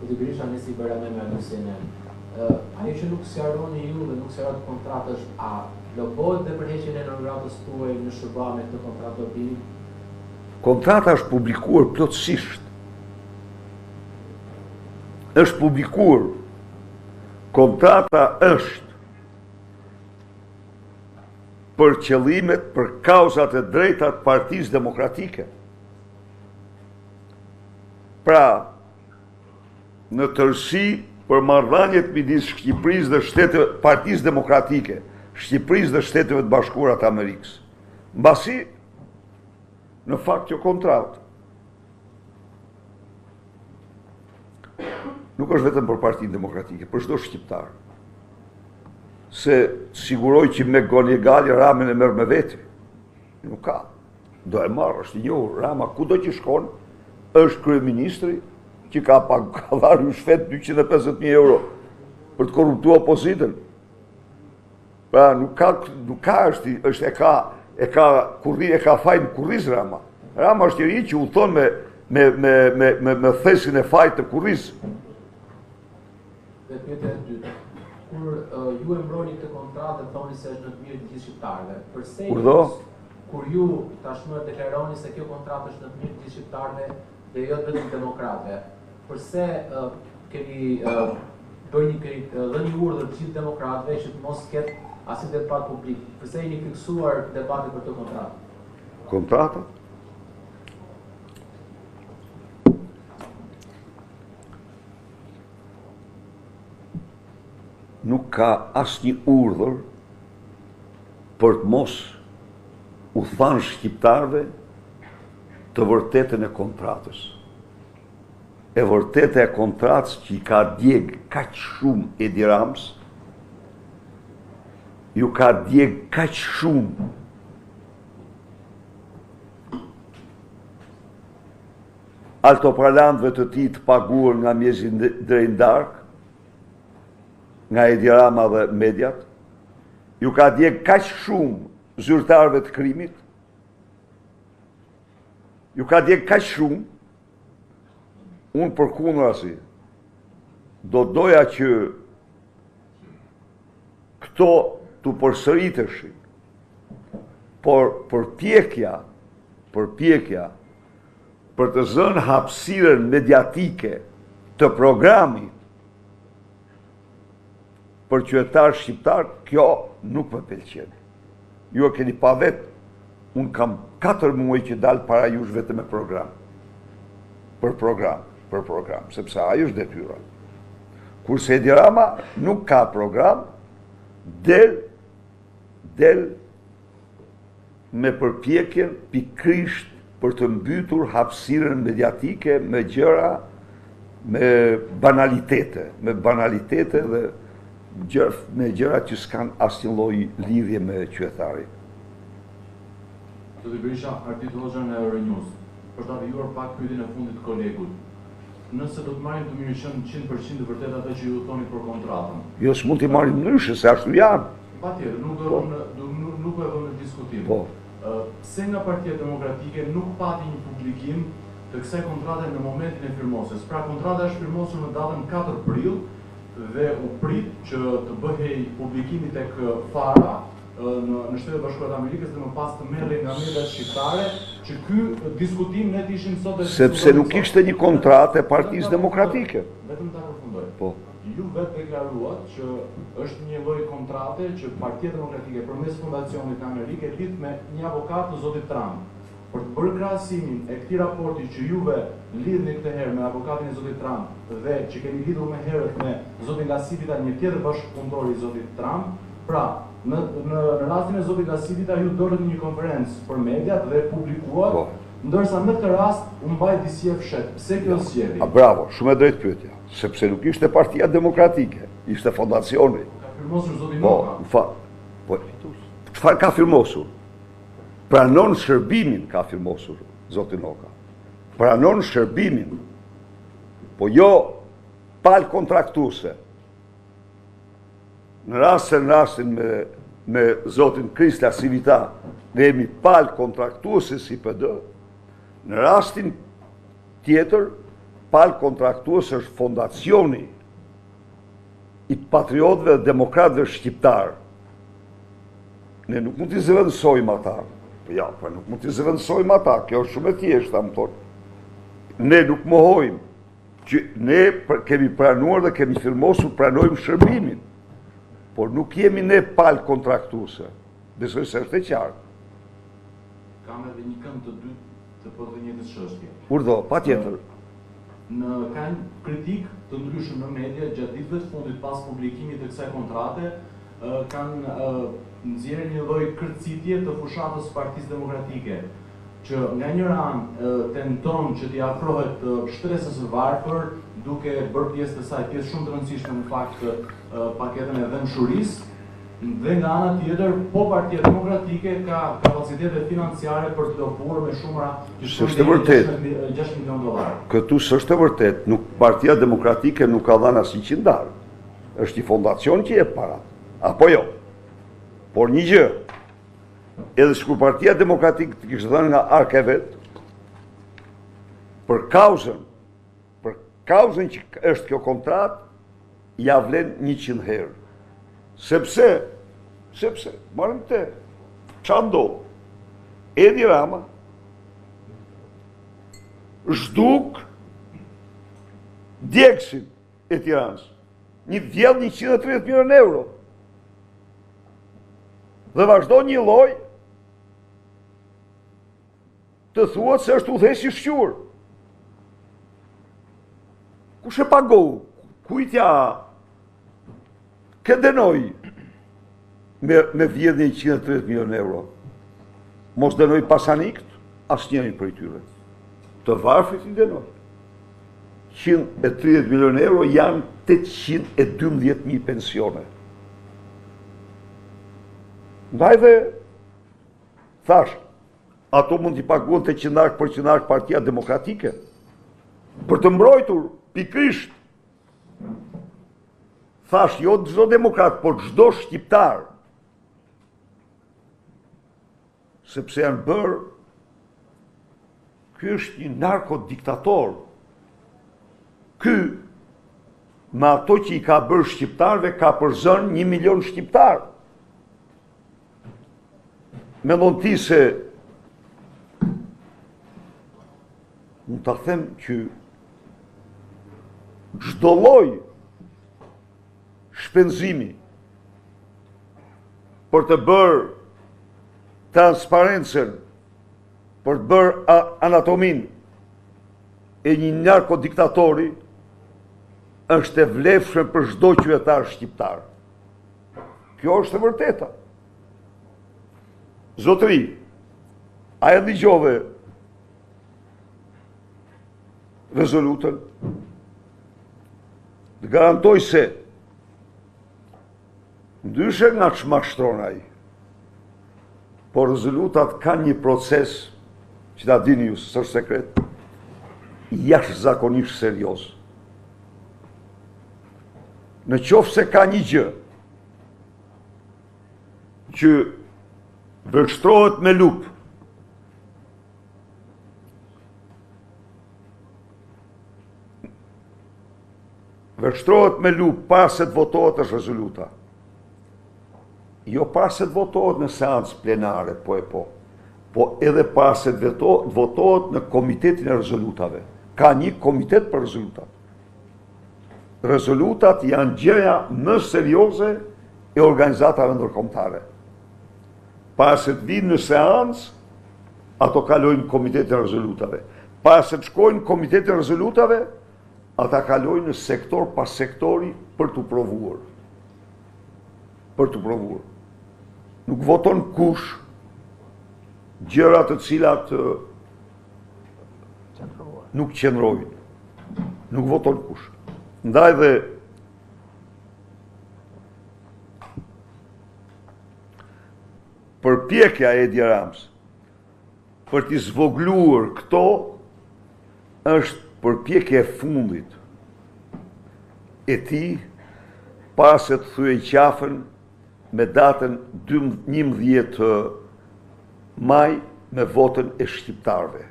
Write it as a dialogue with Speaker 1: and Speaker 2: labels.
Speaker 1: Zoti Berisha, Nesti Bajramaj me CNN. Ajo që nuk sqaroni ju dhe nuk sqarohet kontrata është a lobohet dhe për heqjen e non gratës tuaj në SHBA me këtë kontratë lobimi?
Speaker 2: Kontrata është publikuar plotësisht. Është publikuar. Kontrata është për qëllimet, për kauzat e drejta të Partisë Demokratike. Pra, në tërësi për marrëdhëniet midis Shqipërisë dhe shteteve Partisë Demokratike, Shqipërisë dhe Shteteve të Bashkuara të Amerikës. Mbasi në fakt kjo kontratë nuk është vetëm për Partinë Demokratike, për çdo shqiptar. Se siguroj që McGonigal Ramën e merr me vete. Nuk ka. Do e marrë, është i njohur, Rama kudo që shkon, është kryeministri që ka pa ka dharë ryshfet 250.000 euro për të korruptuar opozitën. Pra nuk ka, nuk ka është, është e ka, e ka kurri, e ka fajin në kurriz Rama. Rama është njeri që udhëton me, me, me, me, me, me thesin e fajit në kurriz.
Speaker 1: Dhe pyetja e dytë, kur uh, ju e mbroni këtë kontratë dhe thoni se është në të mirë të gjithë shqiptarëve, përse
Speaker 2: Urdhëro?
Speaker 1: kur ju tashmë deklaroni se kjo kontratë është në të mirë të gjithë shqiptarëve dhe jo vetëm demokratëve, përse uh, keni uh, bërë një keni dhënë një urdhër të gjithë demokratëve që të mos ketë asnjë debat publik? Përse jeni fiksuar debati për këtë kontratë?
Speaker 2: Kontrata? Nuk ka asnjë urdhër për të mos u thanë shqiptarëve të vërtetën e kontratës. E vërteta e kontratës që i ka djeg kaq shumë Edi Ramës, ju ka djeg kaq shumë altoparlantëve të tij të paguar nga mëngjesi deri në darkë, nga Edi Rama dhe mediat, ju ka djeg kaq shumë zyrtarëve të krimit, ju ka djeg kaq shumë, unë përkundrazi, do doja që këto t'u përsëriteshin, por përpjekja, përpjekja, për të zënë hapësirën mediatike të programit për qytetarë shqiptar, kjo nuk më pëlqen. Ju e keni pa vetë, unë kam 4 muaj që dal para jush vetëm me program. Për program, për program, sepse ajo është detyra. Kurse Edi Rama nuk ka program, del, del me përpjekjen pikërisht për të mbytur hapësirën mediatike me gjëra, me banalitete, me banalitete dhe gjër, me gjëra që s'kanë asnjë lloj lidhje me qytetarin.
Speaker 3: Zoti Berisha, Ardit Hoxha nga Euronews. Për ta vijuar pak pyetjen e fundit të kolegut. Nëse do të marrim të mirëqenë 100% të vërtetë atë që ju thoni për kontratën.
Speaker 2: Jo, s'mund t'i marrim ndryshe, se ashtu janë.
Speaker 3: Patjetër, nuk do po. nuk nuk e vëmë në diskutim.
Speaker 2: Po.
Speaker 3: Pse nga Partia Demokratike nuk pati një publikim të kësaj kontrate në momentin e firmosjes? Pra kontrata është firmosur në datën 4 prill dhe u prit që të bëhej publikimi tek Fara në në Shtetet e Bashkuara të Amerikës dhe më pas të merrej nga mediat shqiptare që ky diskutim ne të ishim sot
Speaker 2: dhe Sepse nuk ishte një kontratë e Partisë Demokratike.
Speaker 3: Vetëm ta përfundoj.
Speaker 2: Po.
Speaker 3: Ju vetë deklaruat që është një lloj kontrate që Partia Demokratike përmes fondacionit në Amerikë e lidh me një avokat të zotit Trump. Për të bërë krahasimin e këtij raporti që juve lidhni këtë herë me avokatin e zotit Trump dhe që keni lidhur më herët me zotin LaCivita, një tjetër bashkëpunëtor i zotit Trump, pra, në në në rastin e zotit LaCivita ju dolët në një konferencë për mediat dhe e publikuat,
Speaker 2: Po.
Speaker 3: ndërsa në këtë rast u mbajt disi e fshehtë. Pse kjo zgjedhje?
Speaker 2: A bravo, shumë e drejtë pyetja, sepse nuk ishte Partia Demokratike, ishte fondacioni.
Speaker 3: Ka firmosur zoti
Speaker 2: Po,
Speaker 3: Noka.
Speaker 2: fa, po, çfarë ka firmosur? Pranon shërbimin, ka firmosur zoti Noka. Pranon shërbimin, po jo palë kontraktuese. Në rast se në rastin me, me zotin Chris LaCivita, ne jemi palë kontraktuese si PD, në rastin tjetër, Palë kontraktuese është fondacioni i patriotëve dhe demokratëve shqiptarë. Ne nuk mund t'i zëvendësojmë ata. Po ja, po nuk mund t'i zëvendësojmë ata. Kjo është shumë e thjeshtë, më thonë. Ne nuk mohojmë që ne kemi pranuar dhe kemi firmosur pranojmë shërbimin. Por nuk jemi ne palë kontraktuese. Besoj se është e
Speaker 3: qartë. Kam edhe një kënd të dytë të po të njëjtës
Speaker 2: çështje. Urdhëro, patjetër.
Speaker 3: Në ka kritikë të ndryshëm në media gjatë ditëve të fundit pas publikimit të kësaj kontrate, kanë nxjerrë një lloj kërcitje të fushatës së Partisë Demokratike, që nga njëra anë tenton që t'i afrohet shtresës së varfër, duke bërë pjesë të saj, pjesë shumë të rëndësishme në fakt paketën e dhembshurisë, dhe nga ana tjetër, po Partia Demokratike ka kapacitete financiare për të lobuar me shumëra
Speaker 2: që shkojnë deri në 6 milionë dollarë. Këtu s'është e vërtetë, nuk Partia Demokratike nuk ka dhënë asnjë qindarkë. Është një fondacion që jep para, apo jo? Por një gjë, edhe sikur Partia Demokratike të kishte dhënë nga arka e vet, për kauzën, për kauzën që është kjo kontratë, ia vlen 100 herë. Sepse, sepse, marrim të, ça ndodh? Edi Rama, zhduk djegësin e Tiranës. Një vjedh 130 milionë euro. Dhe vazhdon një lloj të thuhet se është udhëheqës i shquar. Kush e pagoi? Kujt ia kë dënoi me, me vjedhje 130 milionë euro? Mos dënoi pasanikët, asnjërin prej tyre. Të varfrit i dënoi. 130 milionë euro janë 812.000 pensione. Ndaj dhe, thashë, ato mund t'i paguante qindarkë për qindarkë Partia Demokratike, për të mbrojtur pikërisht, thashë, jo çdo demokrat, por çdo shqiptar, sepse janë bërë, ky është një narkodiktator, ky me ato që i ka bërë shqiptarëve, ka përzënë një milion shqiptarë. Mendon ti se mund ta them që çdo lloj shpenzimi për të bërë transparencën, për të bërë anatominë e një narkodiktatori, është e vlefshme për çdo qytetar shqiptar. Kjo është e vërteta. Zotëri, a e dëgjove rezolutën? Të garantoj se Ndryshe nga ç'mashtron ai. Por rezolutat kanë një proces që ta dini ju, s'është sekret, jashtëzakonisht serioz. Në qoftë se ka një gjë që vështrohet me lupë, Vështrohet me lupë para se të votohet është rezoluta. Jo para se të votohet në seancë plenare, po e po, po edhe para se të votohet në komitetin e rezolutave. Ka një komitet për rezolutat. Rezolutat janë gjëja më serioze e organizatave ndërkombëtare. Para se të vijnë në seancë, ato kalojnë komitetin e rezolutave. Para se të shkojnë komitetin e rezolutave, Ata kalojnë në sektor pas sektori për t'u provuar. Për t'u provuar. Nuk voton kush gjëra të cilat nuk qëndrojnë. Nuk voton kush. Ndaj dhe përpjekja e Edi Ramës për t'i zvogluar këto është përpjekja e fundit e tij para se të thyejë qafën me datën 11 maj me votën e shqiptarëve.